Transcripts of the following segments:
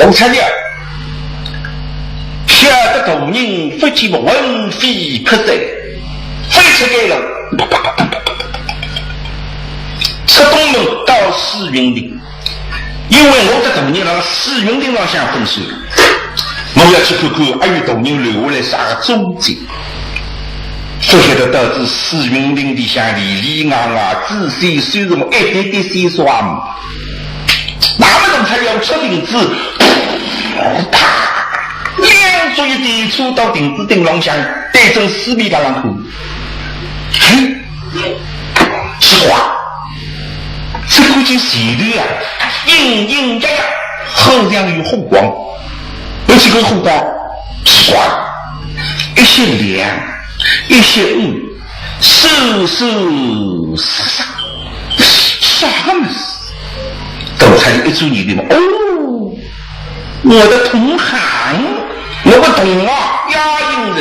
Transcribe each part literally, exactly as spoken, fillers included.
我看见，晓得大人勿见，魂飞魄散，飞出街了，出东门到紫云亭。 因为我搭大人辣辣紫云亭浪向分手，我要去看看阿有大人留下来啥个踪迹。勿晓得到仔紫云亭里向里里外外仔细搜寻，一点点线索也没。那么大人要出亭子，啪，两足一点，窜到亭子顶浪向，对准四面八浪看。哎，奇怪， 只看见前头啊，隐隐约约，好像有火光。而且搿火光奇怪，一些亮，一些暗，闪闪烁烁，啥个物事？大人一转念头嘛，哦，我的同行，我个同行，雅兴人。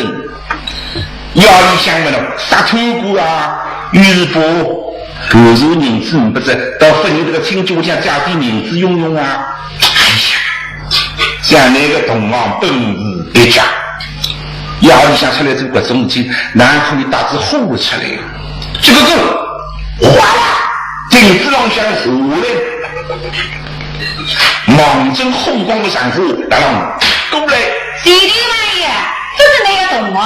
夜里向么呢，杀贪官啊，于是把盘缠银子勿值，到别人搿个亲眷屋里向借点银子用用啊。哎呀，像倷个同行本事别家，夜里向出来做搿种事体，哪可以带仔货物出来？这个够，哗啦，亭子浪向下来，望准火光个场化，来了，过来。前头嘛也勿是倷个同行，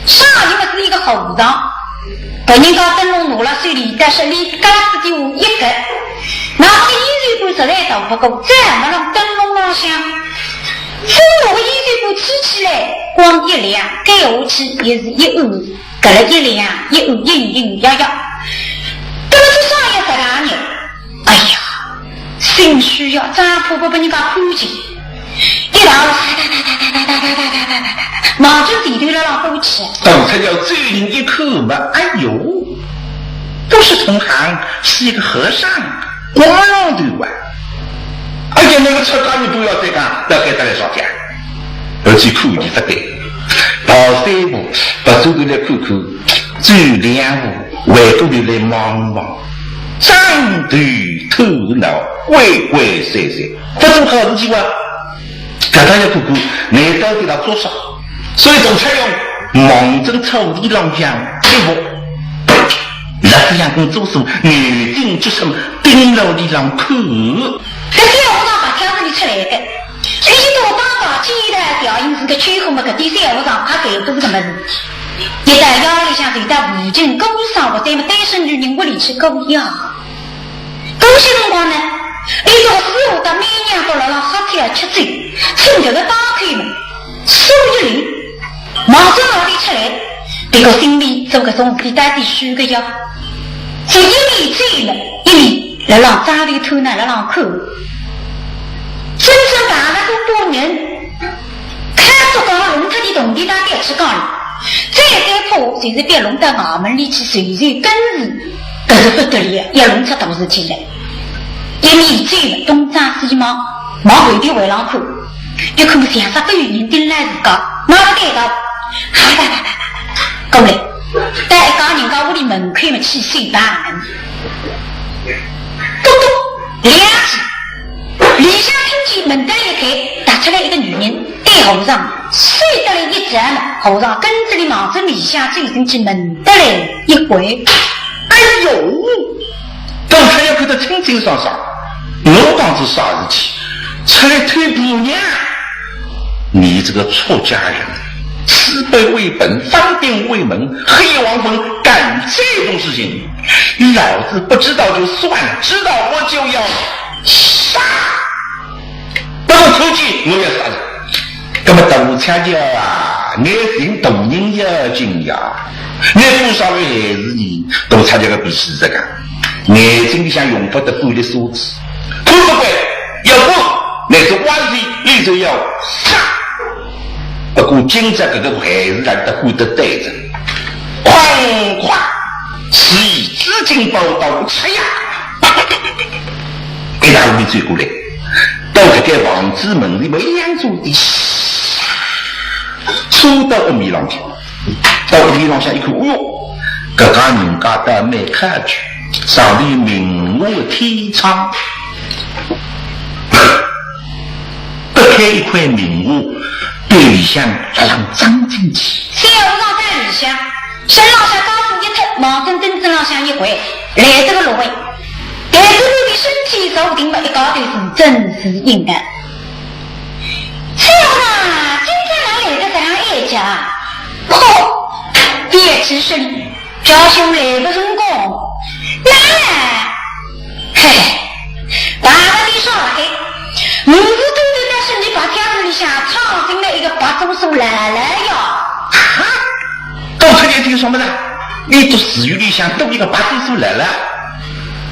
啥人么是一个和尚，别人家灯笼拿了手里，但是伊嘎子底下一搿，那个烟灰缸实在逃勿过，再没让灯笼浪向，只拿个烟灰缸支起来，光一亮，盖下去也是一暗，搿了一亮一暗，隐隐约约。搿么是啥也勿大呢？哎呀，心虚呀，张婆婆拨人家看见。 一道哒哒哒哒哒哒哒哒哒哒哒哒哒，望准前头辣浪过去。当他要走近一看嘛，哎呦，不是同行，是一个和尚，光浪头啊！哎呀，那个出家人不要再讲，要该得来啥讲？而且看伊勿对，跑三步，跑转头来看看，走两步，回过头来望望，张头头脑，鬼鬼祟祟，勿做好事体哇。 搿搭要看看，难道伊拉做啥？所以大太阳望准草地浪向一伏，拿仔两根竹竿，眼睛直直盯牢伊浪看。搿小和尚白天是里出来个，一到打打鸡蛋，调音是个吹风么，搿点小和尚怕搿勿是个物事。一到夜里向就到附近过夜，或者么单身女人屋里去过夜。 搿歇辰光呢，伊搿个师傅搭妹娘都辣辣喝酒吃酒，趁搿个当口呢，手一溜，望准外头出来，别个心里做搿种事体到底虚个呀。所以一面走呢，一面辣浪张头头呢，辣浪看。真正碰着个人， 看搿个弄脱个铜钿到底去讲了，再再怕就是别弄到衙门里去受受根治，搿是勿得了，要弄出大事体来。一面走东张西望，望后头回浪看，一看么像煞勿有人盯牢自家，哪能对道？哈哒哒哒哒哒，过来，到一家人家屋里门口么去守把门。咚咚，两记， 里向听见门灯一开，踏出来一个女人，对和尚手搭了一展，和尚跟仔俚望准里向走进去，门搭来一关。哎呦，刚才要看得清清爽爽，我讲是啥事体？出来偷姑娘？你这个出家人，慈悲为本，方便为门，黑黄本干这种事情，老子不知道就算了，知道我就要 杀！不过出去我要杀人。那么大恰巧啊，你寻大人要紧呀，你多少个孩子呢？大恰巧个脾气是这个，眼睛里向用不得管的素质，看不惯，要管，乃是万岁，你就要杀。不过今朝搿个孩子让他管得对着，哐哐，是以紫金宝刀出呀。 一大路走过来，到搿个房子门前么一样做的，冲到屋面浪去，到屋面浪向一看，哦哟，搿家人家倒蛮客气，上头明华天窗。搿一块名画，对里向辣浪装进去。小和尚到里向，身浪向高服一脱，望准凳子浪向一跪，来得个落位。但是我的身体坐定了一高头是真是应该。小和尚，今朝哪来得这样晏脚啊？嚯，别提说了，表兄来个辰光，哪来？ 嘿，大家都晓得，我是头头，但是你白家子里向闯进来一个白祖祖来了哟。啊？到这里听说么啦？你到寺院里向到一个白祖祖来了，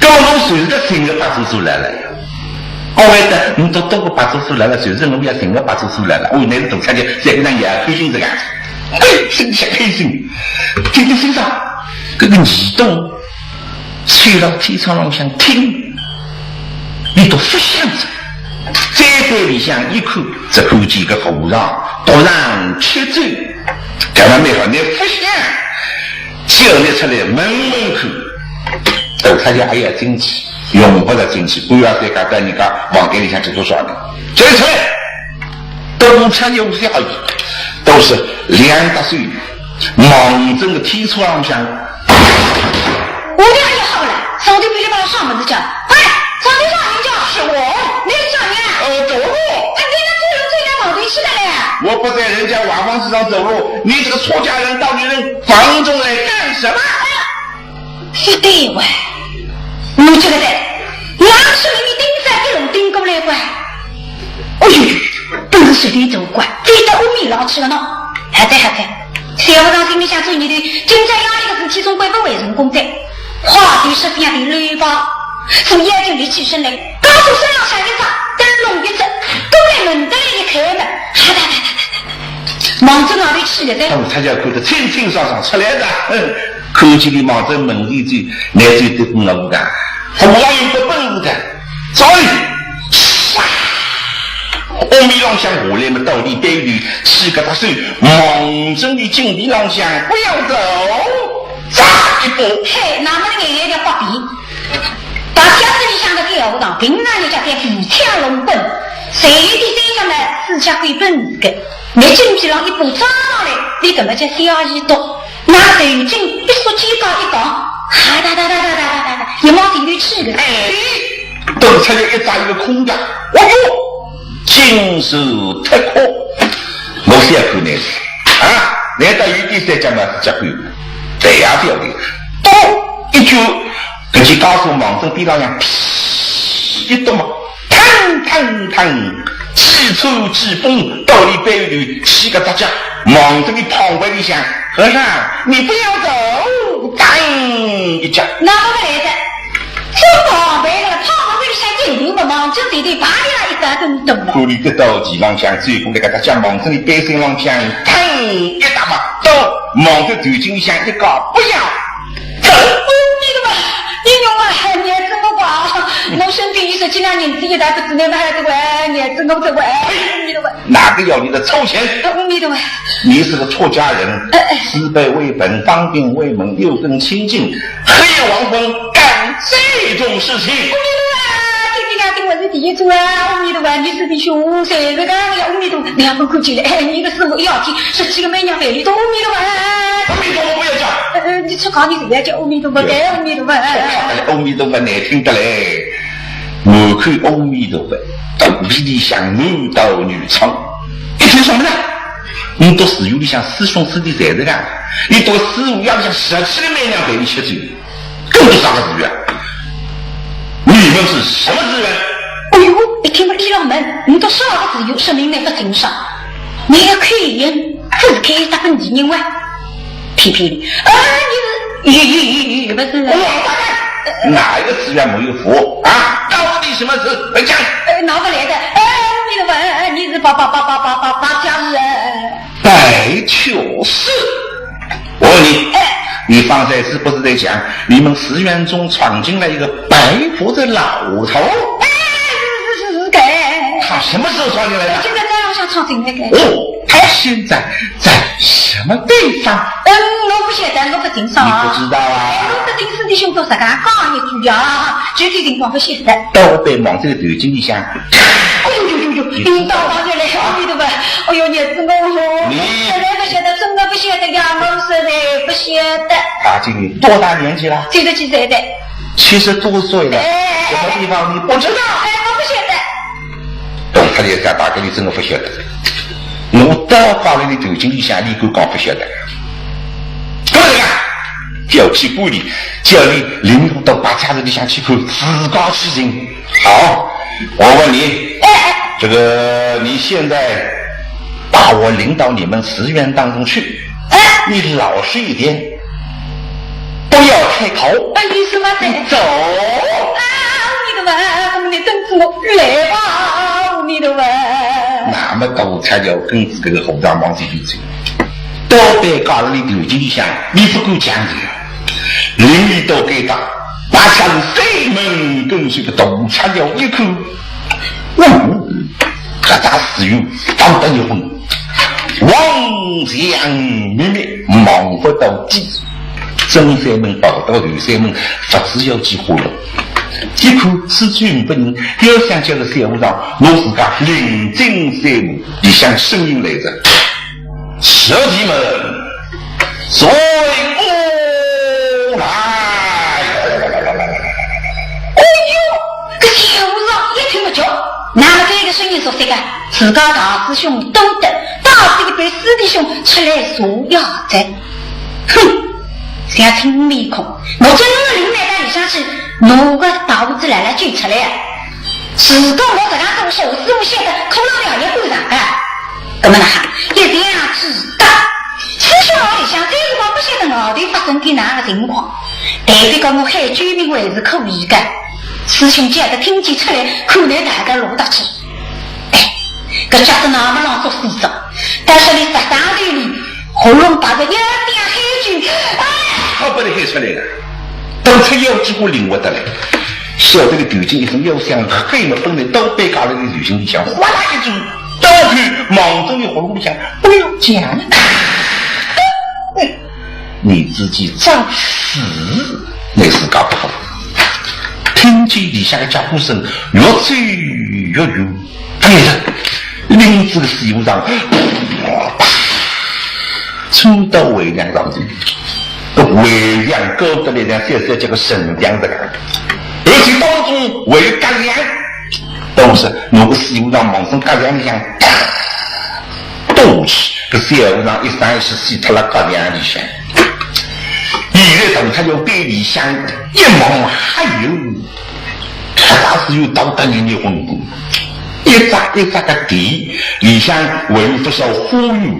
搿么我就是得寻个白祖祖来了呀。我会得，你到到个白祖祖来了，就是我要寻个白祖祖来了。哦，那个大太监在边上也开心这个，哎，心里开心。听听先生，搿个耳朵 凑到天窗浪向听，伊都勿响哉。再对里向一看，只看见个和尚独上吃酒，搿么蛮好，倷勿响，叫倷出来问问看。大太监还要进去，用勿着进去，半夜三更到人家房间里向做做啥呢？叫伊出来。 都出有效益，都是两只手望准个天窗浪向。我的也好了，上头噼里啪啦啥物事叫？哎，上头啥人叫？是我。你是啥人啊？呃，大罗。哎，你那大罗最近跑哪去了嘞？我不在人家瓦房之上走路，你这个出家人到女人房中来干什么？哎， 是对哇，我这个噻，哪是你盯着一路盯过来哇？哎呦，本事随便走过，非得我米老吃个喏。还在还在，小和尚心里想，做你的，今朝夜里个事体总归不会成功的。话语是这样的溜吧，从眼睛里起身来，高头身浪向一扎，灯笼一支，过来门的一开门，哈哒哒哒哒哒哒。 望准外头去了噻。他们参加看得清清爽爽出来的，哼，看见你望准门里去，那就对我讲，和尚有个本事的，走！唰，屋面浪向下来么，到里背后去个搭手，望准你井里浪向不要走，扎一把。嘿，那么那个也叫发脾。 大家子里向个小和尚，平常人家在皮条龙本，随便三个呢，四家鬼本事个，你进去了一把抓上来，你怎么叫小耳朵？那头颈一缩肩胛一讲，哈哒哒哒哒哒哒哒哒，也往前头去了。哎，都出来一扎一个空的，哦哟，精神太阔，我想看你啊，难道有点三家嘛是结棍？对呀，对呀，对呀，咚一句 搿记家伙望准边浪向，噗，一动嘛，腾腾腾，几窜几蹦，到里背后去个搭脚，望准伊旁边里向，和尚，你不要走，当一脚。那么来的，这旁边的旁边里向一动嘛，望准对对，啪啦一下跟动了。可以得到地浪向，最后那个搭脚望准伊背心浪向，腾一打嘛，到望准头颈里向一个，不要。 阿弥陀佛，你用啊，你怎么管？我身边一十几两银子一袋不子，你们还是管，你怎么不管？阿弥陀佛。哪个要你的臭钱？阿弥陀佛。你是个出家人，哎，哎。慈悲为本，方便为门，六根清净，黑夜黄昏干这种事情。阿弥陀佛，今天我是第一次啊，阿弥陀佛，你是弟兄，谁是个阿弥陀佛，你要不客气了，哎，你个师傅要紧，十七个妹娘陪你都阿弥陀佛。阿弥陀佛不要讲。呃，呃，你出家你是要叫阿弥陀佛，对，阿弥陀佛，哎，哎，哎。阿弥陀佛难听得嘞，我看阿弥陀佛，肚皮里向男盗女娼，一听什么呢？你到寺院里向师兄师弟侪是个，你到寺院里向十七个妹娘陪你吃酒，更多啥个寺院啊？你们是什么寺院？哎呦，一听不理了门，你到啥个寺院，说明那个情商，你个口音，不是开大本地人哇？ 屁屁的。啊，你是，你，你，你，你不是？王八蛋！哪一个寺院没有佛啊？到底什么事？快讲！呃，哪个来的？哎，阿弥陀佛，哎，你是八，八，八家子人。白求师，我问你，哎。你方才是不是在讲，你们寺院中闯进来一个白胡子老头？哎，是，是，是，是的。他什么时候闯进来的？现在早浪向闯进来的。哦，他现在在什么地方？嗯，我不晓得，我不清爽啊。你不知道啊？哎，我不清楚弟兄做啥个讲一句呀？具体情况不晓得。到底望仔头颈里向。哎呦呦呦呦，领导大人来，阿弥陀佛！哎呦，热死我了！你实在不晓得，真的不晓得呀，我实在不晓得。他今年多大年纪了？七十几岁的。七十多岁了，哎，什么地方你不知道？哎，我不晓得。懂，他就讲大概你真的不晓得。我到讲了你头颈里向，你敢讲不晓得？不是啊，叫去管理，叫你领导到白家子里向去看，自家去寻。好，我问你，哎，哎，这个你现在把我领到你们寺院当中去，哎，你老实一点，不要开口。哎，你什么的？走。啊，阿弥陀佛，怎么你等着我来吧，阿弥陀佛。那么大才要跟仔这个和尚望仔头颈，到底讲了你头颈里向，你不敢讲的。领里到该搭，把枪对门跟随个大才要一看，哦，搿只寺院当得一昏，黄墙密密，望不到底。正山门跑到后山门，不知要几化了。一看四周呒不人，要想叫个小和尚，拿自家领进山门，里向声音来着。 师弟们，随我来！哎呦，搿小和尚一听勿叫，那么搿个声音熟悉个，自家大师兄懂得，带仔一班师弟兄出来坐夜哉。哼，想青面孔，我真个领到里向去，拿个大胡子来了救出来啊！如果我搿样做，我师傅晓得，可能要也管上个。 那么呢，一定要知道，师兄屋里向这辰光不晓得外头发生点哪个情况，但是讲我喊救命还是可以的。师兄叫得听见出来，可能大概落得去。哎，搿家伙那么浪做死着，但是你杀伤力，喉咙打得要这样喊救，哎！好把你喊出来了。 当初要几化灵活得来，晓得个头颈一声要响，黑么本来刀背架了个头颈里向，哗啦一记，刀口望准伊喉咙里向，不要讲。你自己找死，那是搞不好。听见里向个脚步声，越走越远。 哎呀，拎仔个师傅上，冲到围墙上去，围墙高得来像小小叫个城墙这个，而且当中围个隔墙，当时拿个师傅上望准隔墙里向，咚去，搿师傅上一生一世死脱了隔墙里向。现在等他要对里向一望，还有 搿搭是有道德人的魂魄，一只一只个殿，里向还有不少花园，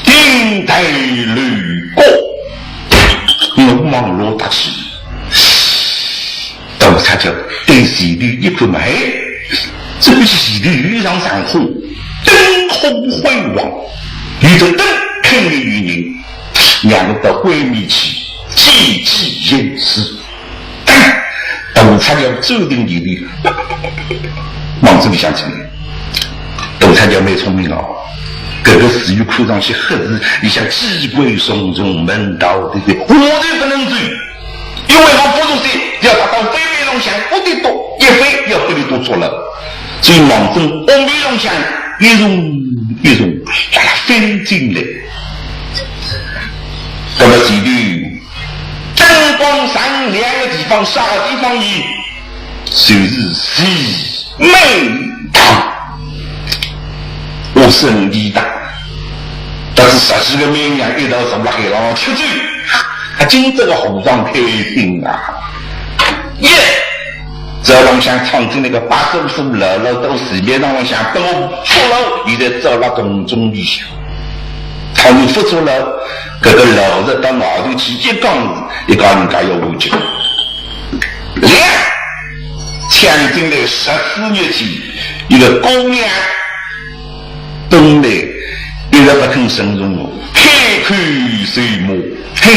亭台楼阁，我望落搭去。大才叫对前头一看嘛，哎，这个前头有一场场化，灯火辉煌，有只灯肯定有人，让我到外面去见见形势。 大菜鸟走进里头，望仔里向进来。大菜鸟蛮聪明哦，搿个师傅看上去黑是里向机关重重，门道的的，我就不能走，因为我不入去，要他到飞飞龙翔，不得多，一飞要被你多捉了。所以望准飞飞龙翔一重一重，让他飞进来。那么前头 灯光闪亮的地方，啥地方呢？就是西门堂。我生理大，但是十几个名人一道从辣海浪吃酒，啊，今朝个和尚开心啊！耶！这浪向唱出那个八叔父老老到市面上浪向等我捉牢，现在捉牢洞中里向。 倘若勿捉牢，搿个老实到外头去一讲，一讲人家要完结。两，抢进来十四日前，一个姑娘，本来一直勿肯承认我，开口就骂，嘿，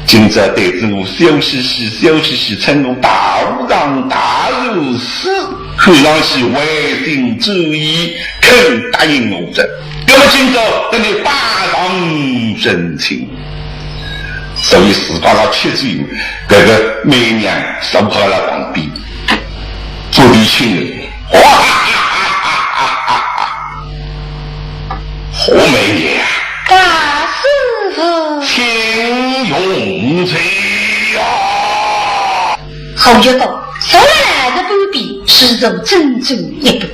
今朝对仔我笑嘻嘻，笑嘻嘻，称我大和尚大儒师，看上去回心转意，肯答应我哉。 那么今朝跟你拜堂成亲。所以自家吃酒，搿个美娘坐好了旁边，不必请了。哇哈哈哈哈哈哈！好美娘，大师傅，请用餐呀！侯月高坐辣老爷旁边，是坐整整一半，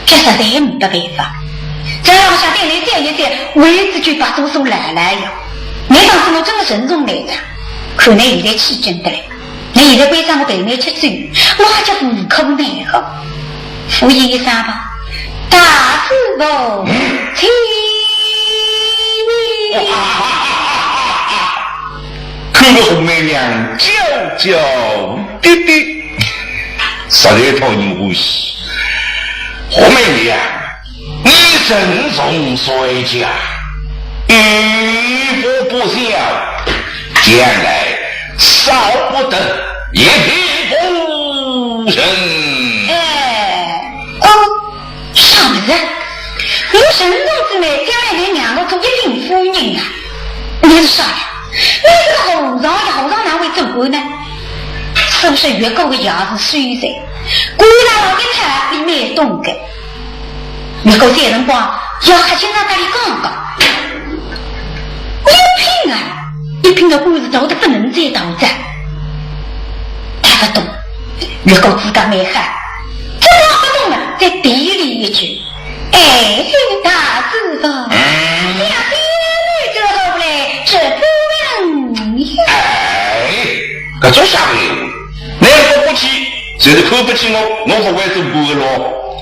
这实在没得办法。再往下再来再一再，位子就把多少来了呀。 难道是我真的沉重来着？看来现在起劲得来，那现在关照我陪倷吃酒，我也叫无可奈何。敷衍一声吧，大师傅，请。看个红梅娘娇娇滴滴，实在讨人欢喜。红梅娘， 你身重谁家，有福不孝，将来少不得一品夫人。哎，哦，啥物事？我身重之妹，将来倷娘要做一品夫人啊？倷是啥呀？倷是个和尚呀，和尚哪会做官呢？是不是越高个爷是水噻？官大老一塌，你蛮懂个。 如果搿辰光要黑心让搭伊讲讲，一品啊，一品个官是大得不能再大哉。他不懂，如果自家蛮好，真要不懂了，再提伊一句。哎，大师傅，嗯。两边女子后来这不能呀。哎，搿种啥个闲话？ 倷勿服气，就是看不起我，我勿会做官个咯。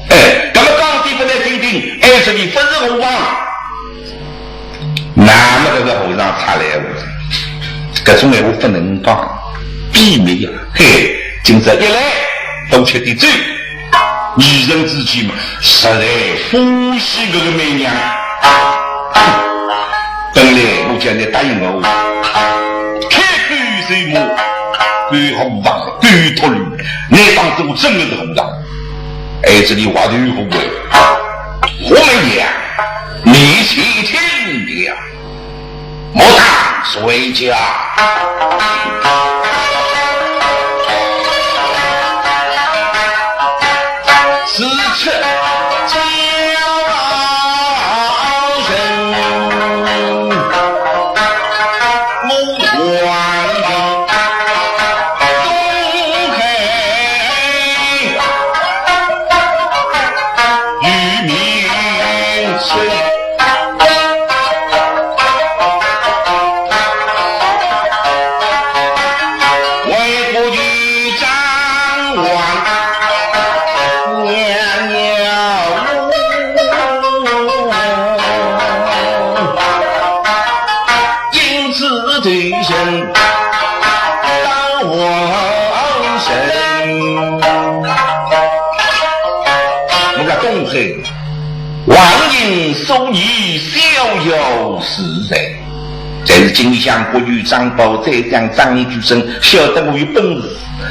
哎，搿么讲点拨倷听听，哎，这里勿是和尚。那么搿个和尚出来了，搿种闲话勿能讲，避免呀。嘿，今朝一来，多吃点酒，二人之间嘛，实在欢喜搿个美娘。本来我叫倷答应我，开口就骂，搿和尚 狗秃驴，倷当真我真的是和尚？哎，这里话头无关。我们呀，你且听了，莫打水家。是出家人。 我王爷东海与民生，为国与张王娘娘。 因此对人当王神。我讲东海，王爷所以逍遥自在，但是今日想国有张宝，再将张仪举升，晓得我有本事，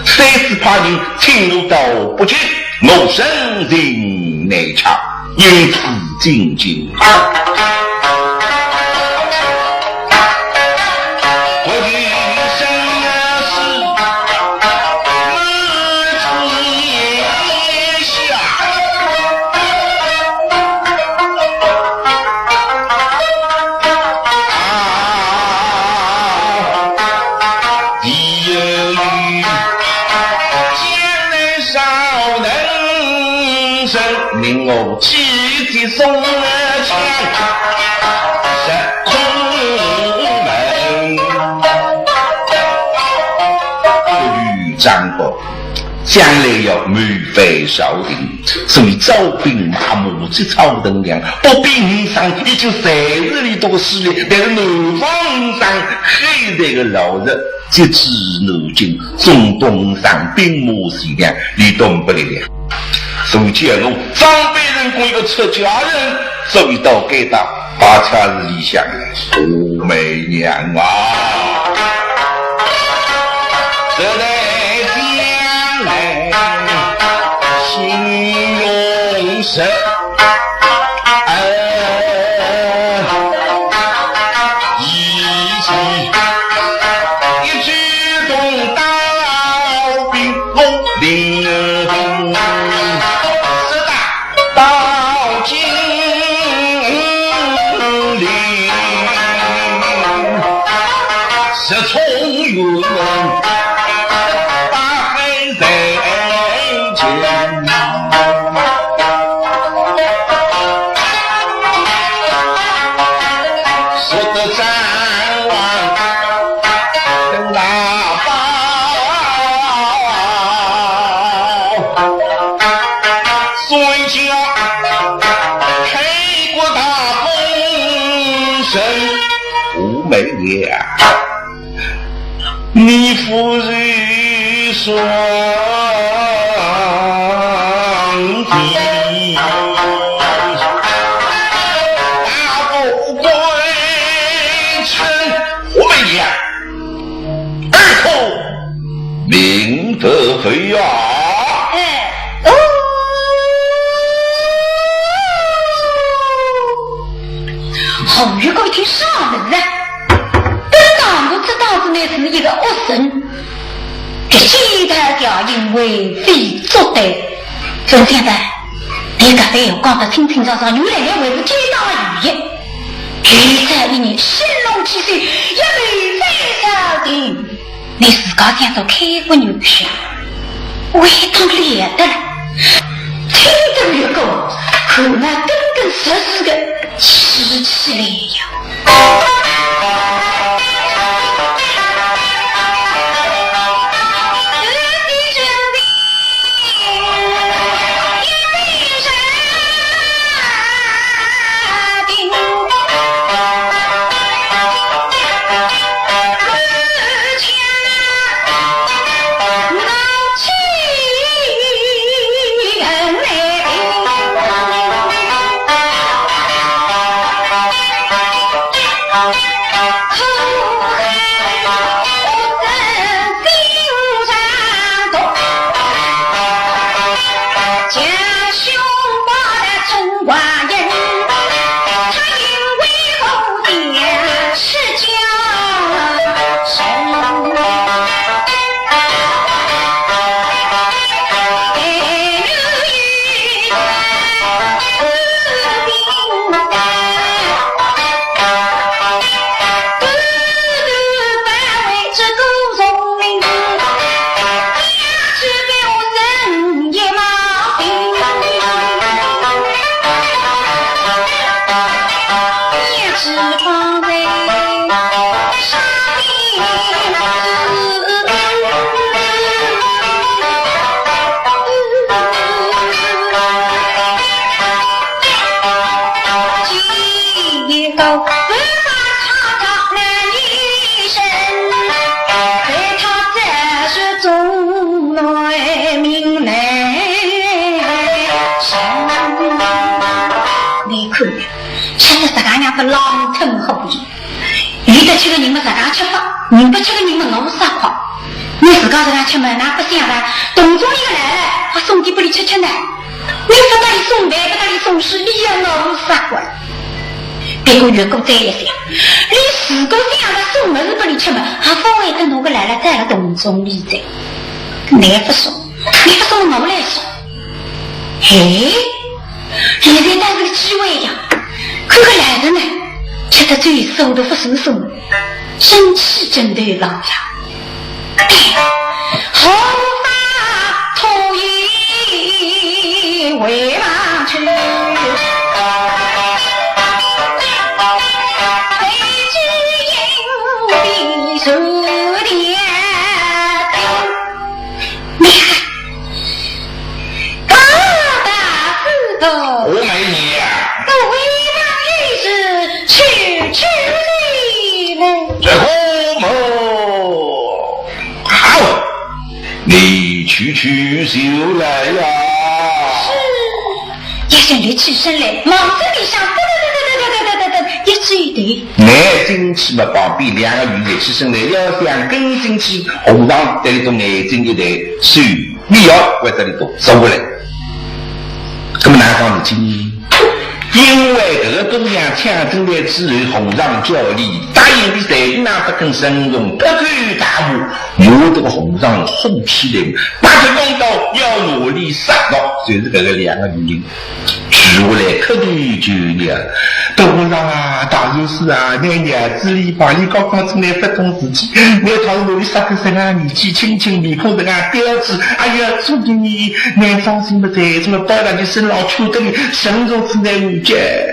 三四派人请我到北京，我身情难查，因此进京。我一生是满天下。 第一句，将来少能生，命我妻子送了枪，入空门。不与张宝，将来要谋反朝廷， 所以招兵买马，积蓄存粮，北边五省已经侪是俚笃个势力，但是南方五省还在个老实，截止南京，中东五省兵马钱粮，俚笃呒不力量。所以叫我张宝成功一个出家人，所以到该搭 把差事理想了，武媚娘啊，这代将来心中是，哎，已经这冲云八海在前，说得展望登大宝。所以叫开国大丰收。武美娘，你夫人双臂，大步归程。武美娘，儿童命得回啊！哎，哦。 侯玉刚一听啥物事啊？本当我知道是乃是一个恶人，这奸贼呀，因为非作歹，真想的，伊搿番闲话讲得清清爽爽，原来还是奸党的余孽。现在一年，神龙七岁，一眉飞上天。 你自家想做开国元帅，为当了得了，听得玉刚看了根根直直的气起来呀。你看，吃得自家娘个狼吞虎咽，有得吃个人么自家吃法，人不吃个人么饿煞快。你自家自家吃么，哪不想着，同中一个来了，还送点拨你吃吃呢？你不搭伊送饭，不搭伊送水，伊也饿煞快。 不过玉刚再一想，伊自家想着送物事拨伊吃么，还勿会得拿个来了带了同中里哉。倷勿送，倷勿送我来送。哎，现在倒是个机会呀！看个来了呢，吃得最手都勿松松，真气真头浪呀。 我问你，这个么，好，你去去就来呀。是，一人立起身来，望仔里向，噔噔噔噔噔噔噔噔噔，一走一头。乃进去么，旁边两个女立起身来，要想跟进去，红上对伊眼睛一抬，手 你要关照伊都收回来。那么哪讲事体呢？因为搿个姑娘抢进来之后，红上叫伊答应伊，但是哪勿肯顺从，不够大步，又我这个和尚火起来，把这公道要拿俚杀了，就是搿个两个女人。 跪下来磕头求饶。大和尚啊，大善师啊，倷娘子俚帮俚刚刚进来勿懂事体，倷倘若拿俚杀脱，实梗年纪轻轻，面孔实梗标致，哎呀，做得俚，倷伤心么哉，这个包大人身浪求得俚，神助之难无解。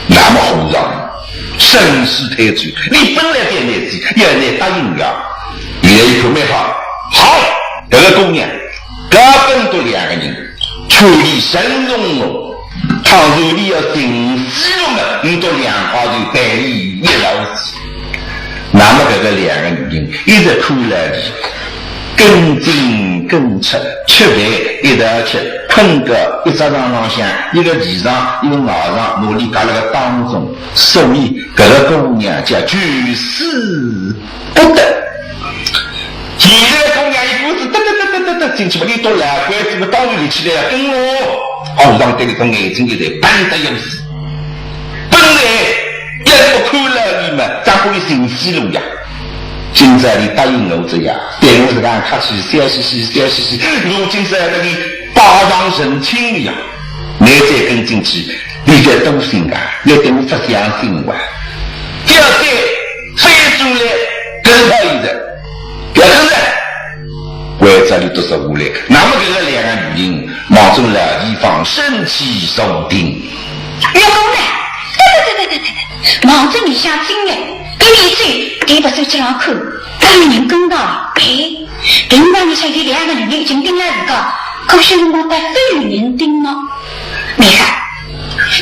那么和尚，生死太重，你本来该拿子，要拿答应呀，现在一看蛮好，好，搿个姑娘，搿本多两个人， 求俚神助我，倘若俚要寻死路么，我到两家头陪俚一道死。那么搿个两个女人一直看牢俚，跟进跟出，吃饭一道吃，困觉一只床浪向，一个地上，一个外床，拿俚夹辣个当中，所以搿个姑娘叫求死 不得。现在姑娘一股子得得得得得得进去嘛，俚笃老鬼子嘛，当然立起来要跟哦。和尚对俚只眼睛一对，板得要死。本来要是勿看牢俚嘛，咋会寻死路呀？今朝俚答应我哉呀，对我实梗客气，笑嘻嘻，笑嘻嘻，我今朝要搭俚拜堂成亲呀。 倷再跟进去，俚就多心啊，倷对我勿相信哇。覅再翻转来，搿是勿依个，覅跟了。关照俚笃说下来，那么搿个两个女人望准老地方身体坐定。老公呢？对对对对对对对，望准里向进来，一面走，对勿手机浪看，还有人跟到，哎， 平常里向有两个女人已经盯牢自家，可是辰光倒勿有人盯了。你看，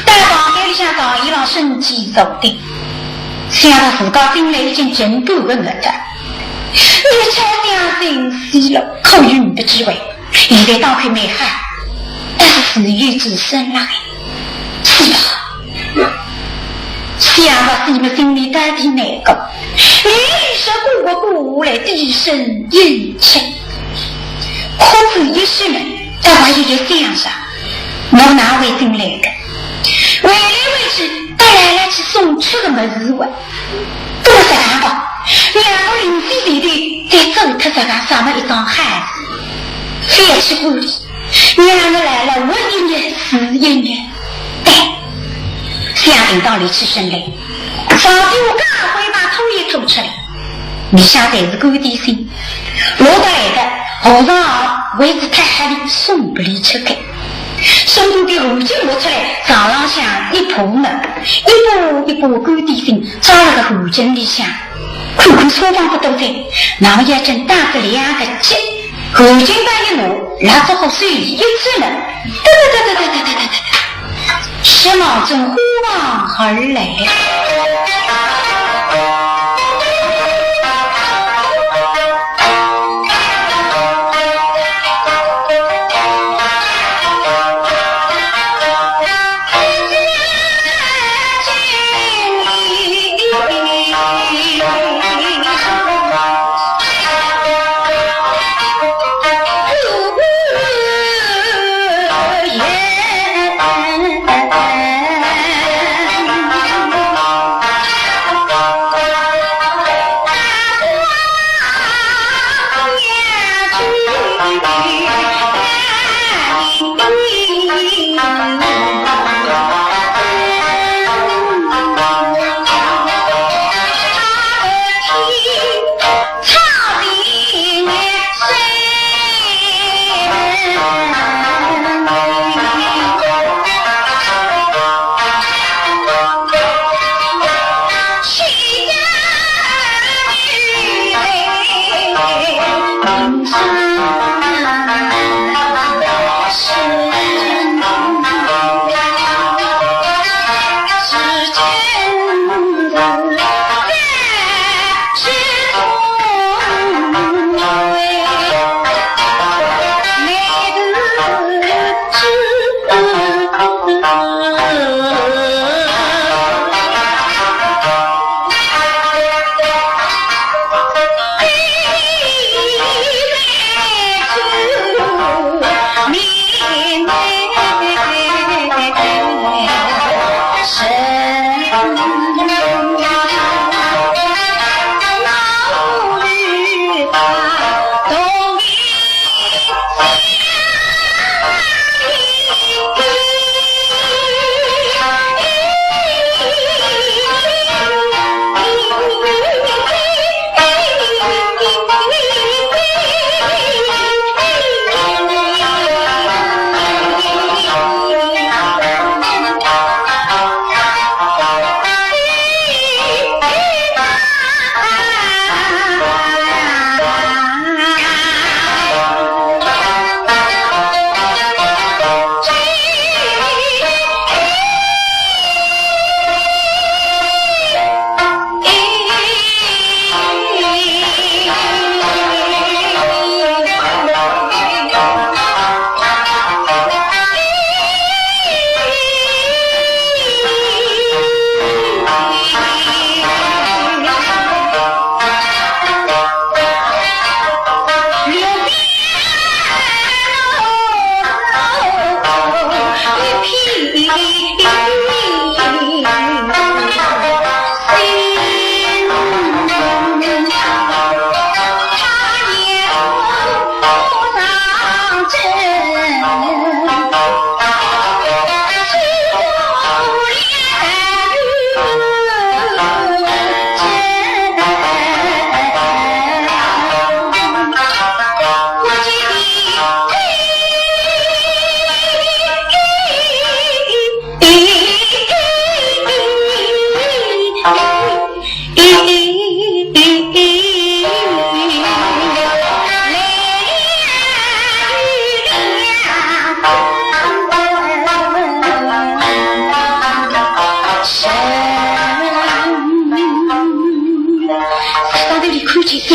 到房间里向床沿浪身体坐定，想到自家进来已经近半个月了，一直想寻死路，可寻勿着哉。现在当然蛮好，但是自由之身了。 是吧？想到死么心里到底难过，连连说过个过来低声应气，哭仔一歇么，倒还有点想啥，我哪会进来个？回来回去，带来来去送吃个么子哇。 搿么实梗吧，两个邻居前头再走脱实梗啥么一桩好事，覅去管俚，让俚老了活一日是一日。哎，想定当立起身来，上手我刚刚把拖也拖出来，里向侪是干点心，落得来个和尚啊，为仔太吓俚送拨俚吃个。 身边的汗巾摸出来，床浪向一铺么，一铺一铺干点心，装辣个汗巾里向。看看差勿多哉，那么要紧打仔两个结，汗巾搭一拿，蜡烛火手里一支么，哒哒哒哒哒哒哒哒哒哒，是望准花房而来。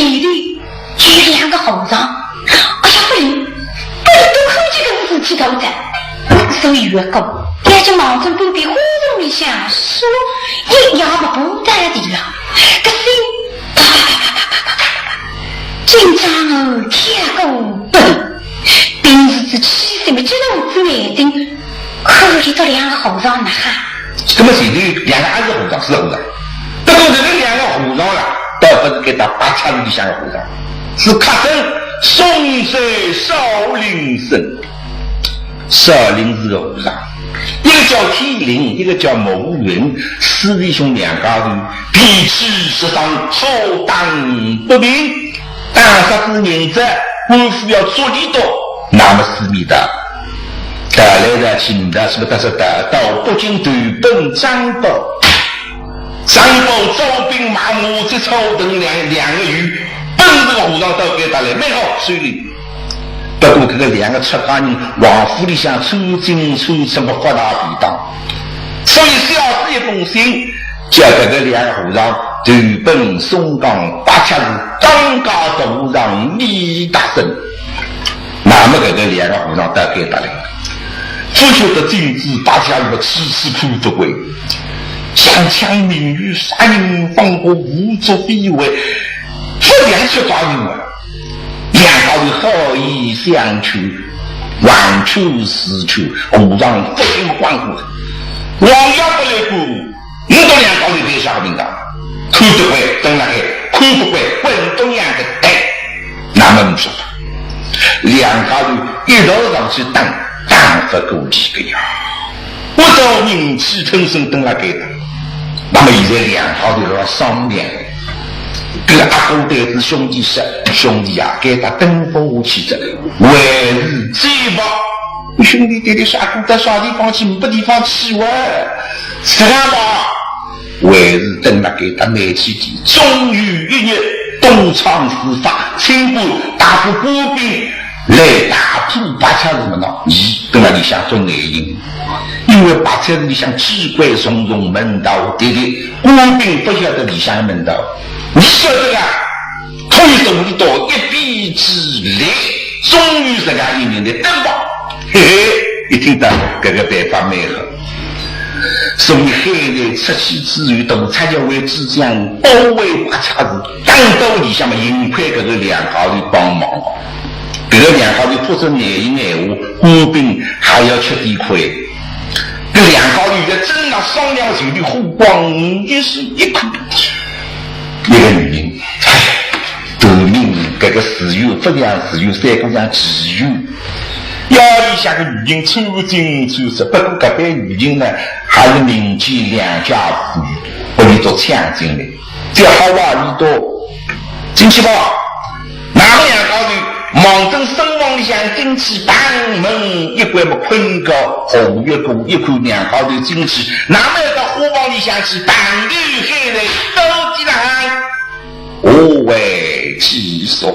里头有两个和尚，哎呀，勿灵，拨伊笃看见搿个事体头哉。所以越过，伊就望准半边花丛里向说，一夜没碰到的了。搿心啪啪啪啪啪啪啪啪啪啪，紧张哦，跳个奔，平时是气势么激动之内定，可怜到两个和尚呐哈。 那么前头两个也是和尚，是和尚。不过搿个两个和尚啦，倒勿是该搭八尺寺里向个和尚，是客僧松山少林僧。少林寺个和尚，一个叫天林，一个叫慕云，师弟兄两家头脾气十分好打不平。 打杀仔人哉，官府要捉俚笃，那么思密达，到来个寻到是勿是到是到，到北京投奔张宝。张宝招兵买马，这操等两两个月，奔搿个和尚到该搭来，蛮好收留。不过搿个两个出家人，王府里向穿进穿出，勿发大便当。所以写仔一封信， 叫搿个两个和尚投奔松江八尺寺当家和尚李达生。那么搿个两个和尚到该搭来，勿晓得进仔八尺寺个处处看勿惯，强抢民女，杀人放火，胡作非为，勿像出家人啊。两家头好言相劝，横劝竖劝，和尚勿听。王爷勿来管， 倷笃两家头有啥个名堂？看得惯，蹲辣海；看勿惯，滚东洋个蛋。那么没说法，两家头一道上去打，打勿过去个呀。我到人气吞声蹲辣该搭。那么现在两家头辣商量，搿个阿哥对仔兄弟说：“兄弟啊，该搭蹲勿下去哉，还是走吧。”兄弟对伊说：“阿哥，到啥地方去？没地方去哇。”是搿样吧？ 还是蹲辣该搭煤气地，终有一日，东窗事发，清官带仔官兵来打破八尺寺门呐。伊蹲辣里向做眼影，因为八尺寺里向机关重重，门道低低，官兵勿晓得里向门道。伊晓得啊，可以从里到一臂之力，终于自家一人来登报。嘿嘿，一听到搿个办法蛮好。 所以海瑞出去之后，大察校尉之将包围八尺寺，打到里向嘛，幸亏搿个两家头帮忙。搿个两家头勿说眼影闲话，官兵还要吃点亏。搿两家头现在正辣商量，手里火光，一时一看，一个女人，哎，头名搿个寺院，勿像寺院，三个像妓院。 夜里向个女人穿进穿出，不过搿班女人呢，还是民间良家妇女，拨俚笃抢进来。叫好啊，俚笃进去吧。那么两家头望准僧房里向进去，砰，门一关么，困觉，红月过一看，两家头进去，那么到伙房里向去，砰，开来，到底了。 何为其所？